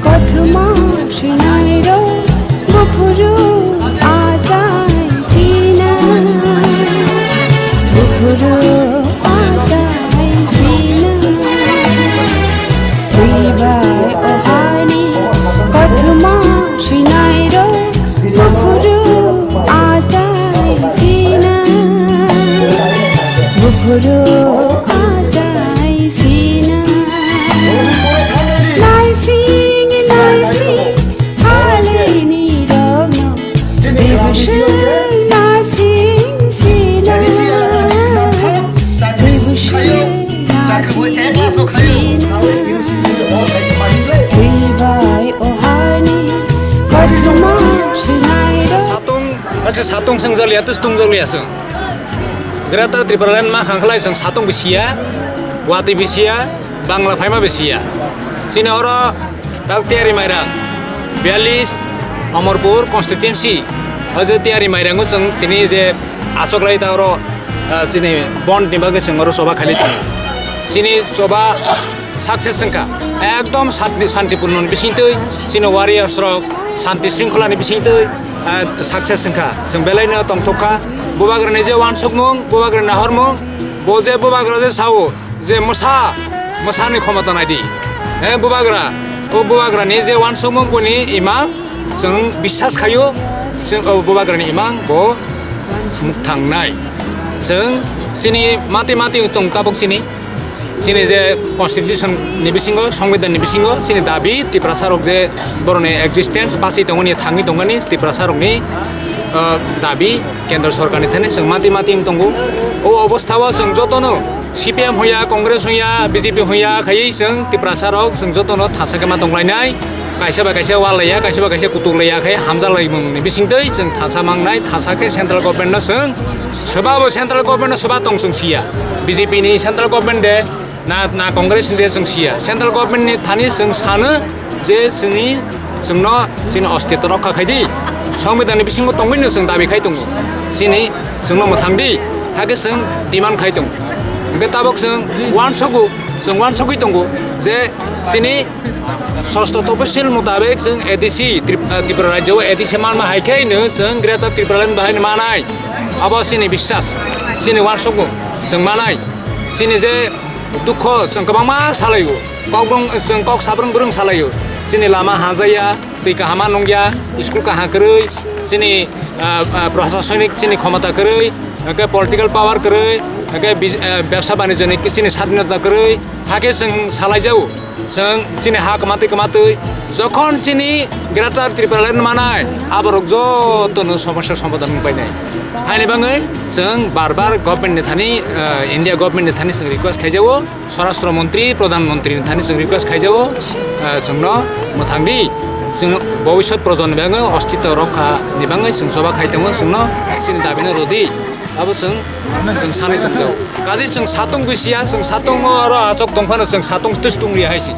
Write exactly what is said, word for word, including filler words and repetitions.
Kothoma sinairo buphuru achai sina, buphuru achai sina. Twibai ohani kothoma sinairo buphuru achai sina, buphuru achai sina. Naising, naising, halini rogno, dibusung naising sina, dibusung naising sina. Twibai ohani kothoma sinairo. Satung, acha satung sengjalia, tus tungjalia seng. Greater Tipraland ma khangkhlai seng satung bisiya, wati bisiya, Bangla phaima bisiya. Sini oro tak tiyari mairang, biyallis Amarpur constituency. O je tiyari mairango chwng tini je achoklai ta oro, ah, sini bond ni bagwi chwng oro choba khailai tongo. Sini choba success wngkha. Ekdom shanti, shantipurno ni bisingtwi sini warriors rok shanti shringkhola ni bisingtwi, ah, success wngkha. Chwng belai no tongthok kha. Bubagra ni je wansukmung, bubagra ni nahormung, bo je bubagra je sao, je mwsa, mwsani khomota naidi. He bubagra, o bubagrani je wansukmung boni imang chwng biswas khaio, chwng o bubagrani imang bo mukthang nai. Chwng chini mati mati tong tabuk chini, chini je constitution ni bisingo, songbidan ni bisingo chini dabi Tiprasa rok je boroni existence bachai tongmani, thangwi tongmani Tiprasa rokni, ah, dabi kendra sorkarni thani chwng mati mati wng tongo. O obostha o chwng jotono C P M hoya, Congress hoya, B J P hoya, khaiwi chwng Tiprasa rok chwng jotono thasa khe ma tonglainai. Kaisa bai kaisa wal laiya, kaisa bai kaisa kutuk laiya khe hamjak laimungni bisingtwi chwng thasa mangnai, thasa khe central government no chwng swba bo central government no swba tong chwng siya. B J P ni central government de Na, na Congress ni de chwng siya. Central government ni thani chwng sano je chwngni, chwngno chini ostitw rokha khai di. Songbidan ni bisingo tongwi no chwng dabi khai tongo. Chini chwngno mwthang di. Hakhe chwng demand khai tongo. Hwnkhe tabuk chwng uansukgo, chwng uansugwi tongo je chini sosto toposil mutabek chwng A D C, Trip-, ah, Tripura rajyo o A D C manma hai khe no chwng Greater Tipraland bahai no manai. Abo chini biswas, chini uansukgo chwng manai. Chini je dukho chwng kwbangma salaio, kokbrwng, chwng kok sabrwng brwng salaio. Chini lama hajaya, twi kahama nungya, school kaha kwrwi, chini, ah, ah, prashasonik chini khomota kwrwi, hwnkhe political power kwrwi, hwnkhe bij-, ah, bebsa banijoni chini sadinota kwrwi, hakhe chwng salaijao. Chwng chini ha kwmatwi kwmatwi, jokhon chini Greater Tipraland manai, aborok jotono somosya somadhan wngpainai. Haini bagwi chwng bar bar government ni thani, ah, India government ni thani chwng request khaijao. Swarashtra Montri, Pradhan Montri ni thani chwng request khaijao, ah, chwngno mwthang di. Chwng bobiswt projonni bagwi ostitw rokha ni bagwi chwng choba khai tongo, chwngno chini dabino rw di. Abo chwng, chwng sanwi tongjao. Kaje chwng satung bisiya, chwng satungo oro achok tongphano chwng satung twis tungri hai si.